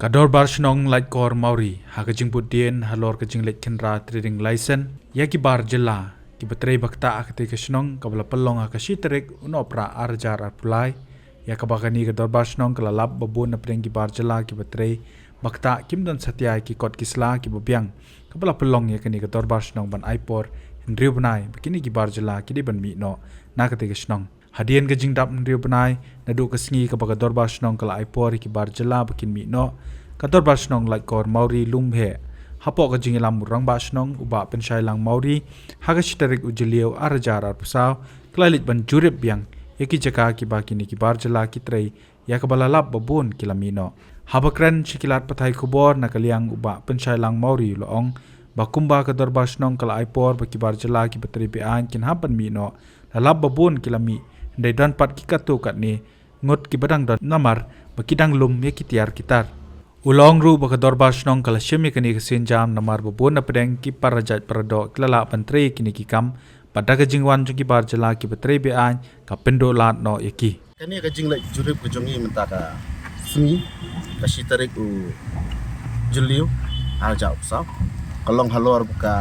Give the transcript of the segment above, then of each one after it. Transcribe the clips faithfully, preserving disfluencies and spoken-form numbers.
Ka Dorbar Shnong Laitkor Mawri ha ka jingbud dien halor ka jingleit khynra trading license ïa ki bar jylla kiba trei ba ktah ha katei ka shnong, kaba la pynlong ha ka shi tarik u Nohprah ar hajar arphew lai, ïa kaba kane ka Dorbar Shnong ka la lap ba bun napdeng ki bar jylla kiba trei ba ktah kim don satia ïa ki kot ki sla kiba biang, kaba la pynlong ïa kane ka Dorbar Shnong ban ai por hynriew bnai ba kine ki bar jylla ki dei ban mih noh na katei ka shnong. Hadien ka jingdap hynriew bnai, naduh ka sngi kaba ka Dorbar Shnong ka la ai por ïa ki bar jylla ba kin mih noh, ka Dorbar Shnong Laitkor Mawri Lumheh, hapoh ka jingïalam u Rangbah Shnong u Bah Pynshailang Mawri, ha ka shi tarik u Jylliew ar hajar arphew saw, ka la leit ban jurip biang ïa ki jaka kiba kine ki bar jylla ki trei, ïa kaba la lap ba bun ki la mih noh. Haba kren sha ki lad pathai khubor, na ka liang u Bah Pynshailang Mawri u la ong ba kumba ka Dorbar Shnong ka la ai por ba ki bar jylla kiba trei be-aiñ kin hap ban mih noh, la lap ba bun ki la mih, hynrei don pat ki katto katne ngut kiba dang don namar ba ki dang lum ïa ki tiar ki tar. U la ong ruh ba ka Dorbar Shnong ka la shim ïa kane ka sienjam namar ba bun napdeng ki para jait para doh ki la lah ban trei ïa kine ki kam, bad da ka jingwan jong ki bar jylla kiba trei be-aiñ, ka pynduh lad noh ïa ki. Kane ka jingleit jurip ka jong ngi mynta ka sngi, ka shi tarik u Jylliew ar hajar arphew saw, ka long halor ba ka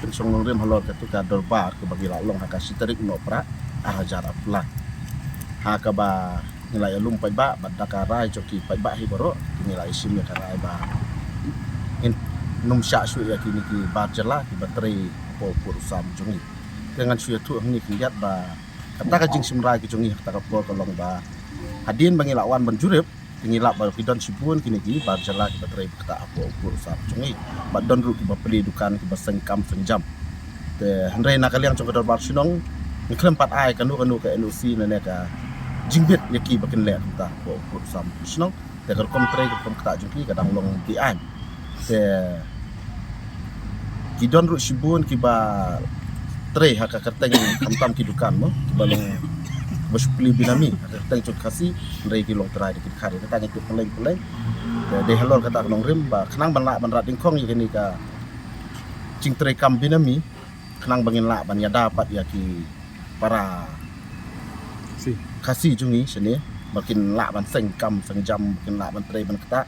pynshong nongrim halor katu ka dorbar kaba ngi la long ha ka shi tarik u Nohprah ar hajar arphew lai, ha kaba ngi la ïalum paidbah bad da ka rai jong ki paidbah hi baroh ngi la ïashim ïa ka rai ba ngin nym shah shuh ïa kine ki bar jylla kiba trei hapoh u pud u sam jong ngi. Te ngan shu ïathuh hangne khyndiat ba kata ka jingshim rai ka jong ngi ha kata ka por ka long ba hadien ba ngi la wan ban jurip, te ngi lap ba ki don shibun kine ki bar jylla kiba trei ba ktah hapoh u pud u sam jong ngi, bad don ruh kiba plie dukan kiba seng kam seng jam. Te hynrei na ka liang jong ka Dorbar Shnong ngi khlem pat ai kano kano ka N O C lane ka jingbit ïa ki ba kin leh kumta hapoh u pud u sam shnong. Te ka rukom trei ka rukom ktah jong ki ka dang long be-aiñ. Te ki don ruh shibun kiba trei ha ka kyrteng khamtam ki dukan mo, kiba long ba shu plie benami ha ka kyrteng jong ki Khasi, hynrei ki long trai da ki dkhar. Kata ngi tip pylleng pylleng. Te dei halor kata ka nongrim ba khnang ban lah ban rat dyngkhong ïa kane ka jingtrei kam benami, khnang ba ngin lah ban ïada pat ïa ki para Khasi jong ngi shane, ba kin lah ban seng kam seng jam, ba kin lah ban trei ban ktah.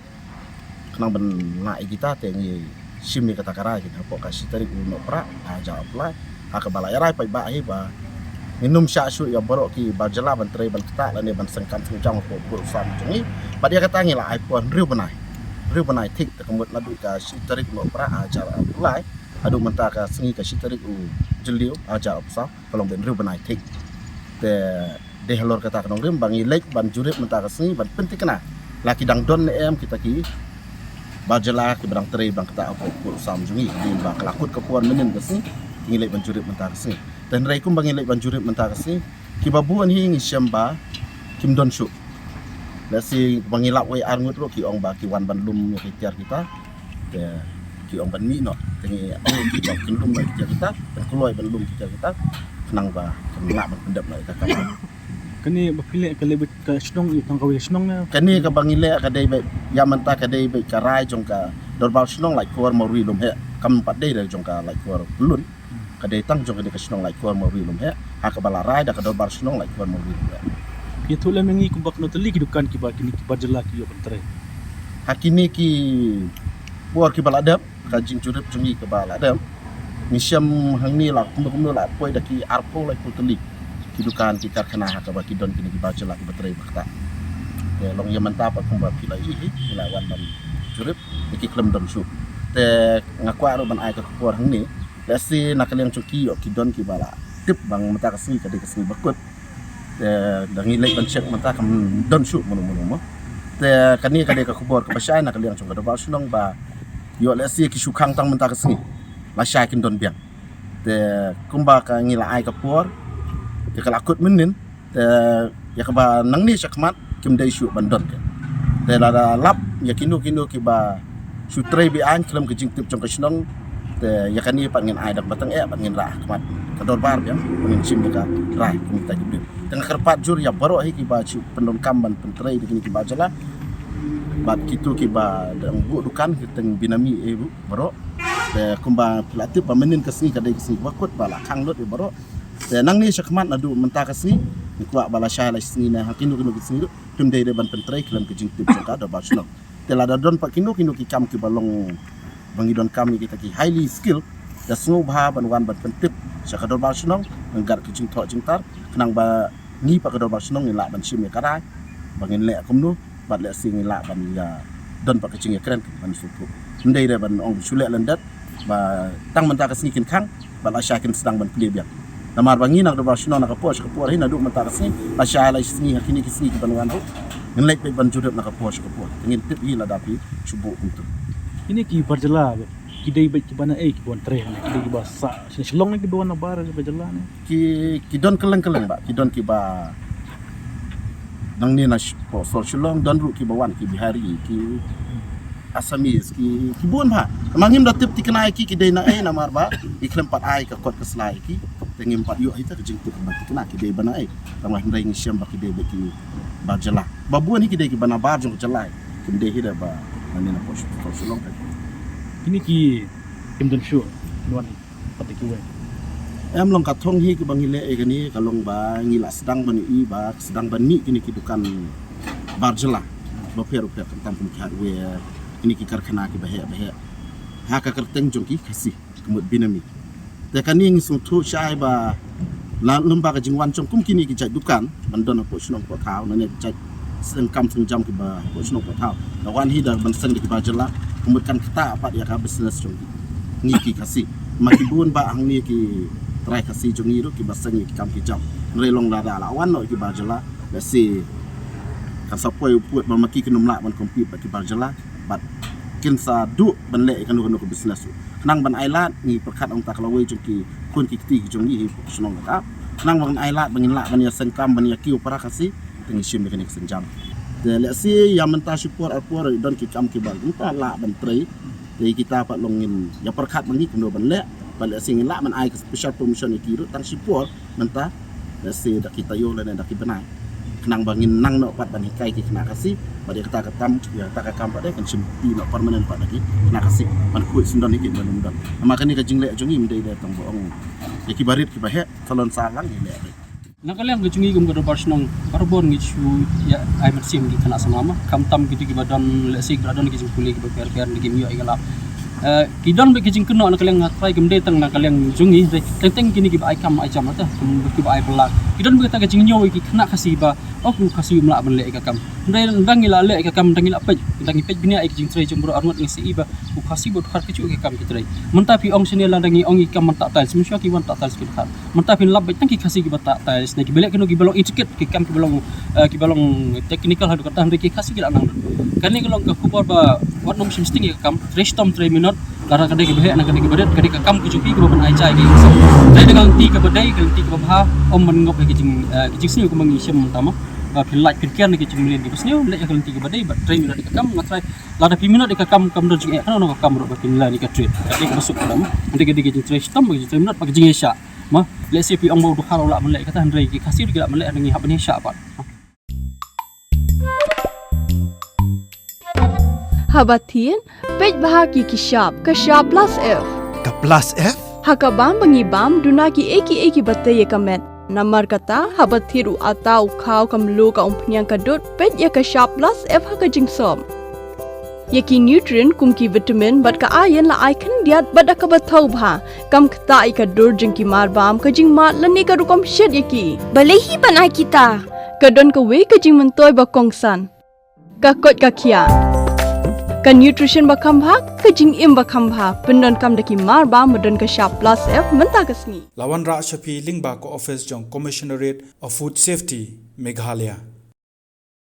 Khnang ban lah ïa kita te ngi shim ïa kata ka rai kin hapoh ka shi tarik u Nohprah ar hajar arphew lai, ha kaba la ïa rai paidbah hi ba ngin nym shah shuh ïa baroh ki bar jylla ban trei ban ktah lane ban seng kam seng jam hapoh u pud u sam jong ngi. Bad ïa kata ngi la ai por hynriew bnai, hynriew bnai thik, te ka mut naduh ka shi tarik u Nohprah ar hajar arphew lai haduh mynta ka sngi ka shi tarik u Jylliew ar hajar arphew saw, ka long ba hynriew bnai thik. Te dei halor kata ka nongrim ba ngi leit ban jurip mynta ka sngi ban pynthikna la ki dang don ne em kita ki bar jylla kiba dang trei ban ktah hapoh u pud u sam jong ngi. Hadien ba ka la kut ka por mynnin ka sngi, ngi leit ban jurip mynta ka sngi. Te hynrei kumba ngi leit ban jurip mynta ka sngi, kiba bun hi ngi shem ba kim don shuh. Lehse ba ngi lap wei ar ngut ruh ki ong ba ki wan ban lum ïa ki tiar kita, te ki ong ban mih noh. Te ngi ong ki ba kin lum noh ïa ki tiar kita, ban kloi ban lum ki tiar kita, khnang ba kin lah ban pyndep noh ïa ka kam. Kane ba phi leh ka leh beit ka shnong ïa tang kawei ka shnong ne? Kane kaba ngi leh ka dei beit ïa mynta ka dei beit ka rai jong ka Dorbar Shnong Laitkor Mawri Lumheh, kam pat dei da jong ka Laitkor Pyllun. Ka dei tang jong kane ka shnong Laitkor Mawri Lumheh, ha kaba la rai da ka Dorbar Shnong Laitkor Mawri Lumheh. Ïathuh lem ïa ngi kumba katno tylli ki dukan kiba kine ki bar jylla ki ïoh ban trei ha kine ki por kiba la dep, ka jingjurip jong ngi kaba la dep. Ngi shem hangne la kumno kumno la poi da ki arphew laiphew tylli ki dukan ki karkhana ha kaba ki don kine ki bar jylla kiba trei ba ktah. Te long ïa mynta pat kumba phi la ïohi, phi la wan ban jurip, te ki khlem don shuh. Te nga kwah ruh ban ai ka khubor hangne, lehse na ka liang jong ki ïoh ki don kiba la tip ba mynta ka sngi ka dei ka sngi ba kut. Te da ngi leit ban check mynta kam don shuh mano mano mo. Te kane ka dei ka khubor kaba shai na ka liang jong ka Dorbar Shnong ba ïoh lehse ki shu khang tang mynta ka sngi, lashai kin don biang. Te kumba ka ngi la ai ka por, te ka la kut mynnin, te ïa kaba nangne shakhmat kim dei shuh ban don ka. Te lada lap ïa kino kino kiba shu trei be-aiñ khlem ka jingtip jong ka shnong, te ïa kane pat ngin ai da kaba tyngeh bad ngin rah ha khmat ka dorbar biang, ngin shim ïa ka rai kum kita ki briew. Te nga kyrpad jur ïa baroh hi kiba shu pyndonkam ban pyntrei da kine ki bar jylla bad kito kiba dang buh dukan, ki teng benami eh buh baroh. Te kumba phi la tip ba mynnin ka sngi ka dei ka sngi ba kut ba la khang lut ïa baroh. Te nangne shakhmat naduh mynta ka sngi, ngi kwah ba lashai la sngi ne ha kino kino ki sngi ruh, kim dei dei ban pyntrei khlem ka jingtip jong ka dorbar shnong. Te lada don pat kino kino ki kam kiba long ba ngi donkam ïa kita ki highly skilled, da sngewbha ban wan ban pyntip sha ka dorbar shnong, nangta ka jingthoh jingtar, khnang ba ngi pat ka dorbar shnong ngin lah ban shim ïa ka rai ba ngin leh kumno, bad lehse ngin lah ban ïa don pat ka jingïakren ban sngewthuh. Ym dei re ban ong shu leh lyndet ba tang mynta ka sngi kin khang, bad lashai kin sdang ban plie biang. Namar ba ngi na ka dorbar shnong na ka por sha ka por hi, naduh mynta ka sngi, lashai lai sngi ha kine ki sngi kiban wan ruh, ngin leit beit ban jurip na ka por sha ka por. Te ngin tip hi lada phi shu buh kumtu. Kine ki bar jylla, ki dei beit kiba naei kiba wan trei ne, ki dei kiba sah shane Shillong ne, kiba wan na bar, bar jylla ne? Ki, ki don kylleng kylleng bah, ki don kiba nangne na sh-, sor Shillong, don ruh kiba wan, ki Bihari, ki Assamese, ki, ki bun bah. Namar ngim da tip thikna ïa ki, ki dei naei, namar ba ngi khlem pat ai ka kot ka sla ïa ki. Te ngim pat ïoh hi ta ka jingtip ba thikna ki dei ba naei. Tangba hynrei ngi shem ba ki dei beit ki bar jylla. Ba bun hi ki dei kiba na bar jong ka jylla, kim dei hi da ba nangne na por sor Shillong. Kine ki kim don shuh, ki wan hi pat da kiwei? Em, long ka thong hi kaba ngi leh ïa kane ka long ba ngi la sdang ban ïohi ba sdang ban mih kine ki dukan bar jylla bapher bapher, khamtam kum ki hardware, kine ki karkhana kiba heh ba heh ha ka kyrteng jong ki Khasi, ka mut Binami. Te kane ngi sngewthuh shai ba la lem ba ka jingwan jong kum kine ki jait dukan ban don hapoh shnong hapoh thaw, nangne ki jait seng kam seng jam kiba hapoh shnong hapoh thaw, la wan hi da ban seng da ki bar jylla, ka mut kan ktah pat ïa ka business jong ngi ki Khasi. Ma ki bun bah hangne ki trai Khasi jong ngi ruh kiba seng ïa ki kam ki jam. Hynrei long lada la wan noh ki bar jylla, lehse kan sa poi u pud ba ma ki kin ym lah ban compete bad ki bar jylla, bad kin sa duh ban leh ïa kano kano ka business ruh. Khnang ban ai lad, ngi pyrkhat ong ta ka lawei jong ki khun ki kti ki jong ngi hi hapoh shnong kata, khnang ban ai lad ba ngin lah ban ïa seng kam, ban ïa kiew para Khasi. Te ngi shim ïa kane ka sienjam. Te lehse ïa mynta shipor arpor don ki kam kiba ngim pat lah ban trei. Te kita pat long ngin ïa pyrkhat ba ngi kumno ban leh, bad lehse ngin lah ban ai ka special permission ïa ki ruh tang shipor mynta, lehse da ki taïew lane da ki bnai, khnang ba ngin nang noh pat ban hikai ki khynnah Khasi. Bad ïa kata ka kam, ïa kata ka kam pat de kan shim ti noh permanent pat da ki khynnah Khasi, ban khuid syndon ïa ki ban ym don. Namar kane ka jingleh jong ngi ym dei de tang ba ong ïa kiba rit kiba heh, salon sa lang ngi leh. Na ka liang ka jong ngi kum ka dorbar shnong, barabor ngi shu ïa ai mynsiem ki khynnah samla, khamtam kito kiba don, lehse kiba don ki jingpule kiba pher pher, kim ïoh ïa ka lad. Eh, ki don bad ki jingkynnoh na ka liang, nga trai, kim dei tang na ka liang jong ngi, teng teng kine kiba ai kam ai jam, ata kiba ai pla, ki don bad kata ka jingñiew ïa ki khynnah Khasi ba, oh, u Khasi um lah ban leh ïa ka kam. Hynrei ynda ngi la leh ïa ka kam, ynda ngi la peit, ynda ngi peit bniah ïa ki jingtrei jong baroh arngut, ngi sa i ba u Khasi bad u Dkhar ka juh ïa ka kam ki trei. Mynta phi ong shane, lada ngi ong ïa ka kam ban tah tiles, mynshuwa ki wan tah tiles ki Dkhar. Mynta phin lap beit tang ki Khasi kiba tah tiles ne kiba leh kino kiba long intricate, ki kam kiba long, eh, kiba long technical haduh katta, hynrei ki Khasi ki la nang lut. Kane ka long ka khubor ba wat nym shim sting ïa ka kam, trei shitom trei minot, lada ka dei kaba heh ne ka dei kaba rit, ka dei ka kam ka jong phi kaba pynai jai ïa ki. Trei da ka lynti kaba dei, ka lynti kaba bha, ym ban ngop ïa ki jing, eh, ki jingsniew kumba ngi shem mynta mo. Ba phin lait phin kiar na ki jingmlien kiba sniew, leh ïa ka lynti kaba dei, bad trei minot ïa ka kam, nga trai. Lada phi minot ïa ka kam, kam don jingeh kano kano ka kam ruh ba phin lait ïa ka trade. Ka dei kaba suk ka dam. Hynrei ka dei ka jingtrei shitom, ka jingtrei minot, bad ka jingïaishah. Ma, lehse phi ong ba u Dkhar u lah ban leh kata, hynrei ki Khasi ruh ki lah ban leh, hynrei ngi hap ban ïaishah pat. Haba thied, peit bha ki ki shap, ka shap plus F. Ka plus F? Ha ka bam ba ngi bam, duna kiei kiei kiba tei ïa ka met. Namar kata, haba thied u atta, u khaw, ka mluh, ka umphniang, ka dud, peit ïa ka shap plus F ha ka jingsop. Ïa ki nutrient kum ki vitamin bad ka iron la ai khyndiat bad da kaba thaw bha. Kam ktah ïa ka dur jong ki marbam, ka jingmad lane ka rukom shet ïa ki. Balei hi ban ai kita? Ka don kawei ka jingmyntoi ba kongsan. Ka koit ka khiah. Ka nutrition ba kham bha, ka jingim ba kham bha. Pyndonkam da ki marbam ba don ka shap plus F mynta ka sngi. La wanrah sha phi lyngba ka office jong Commissionerate of Food Safety, Meghalaya.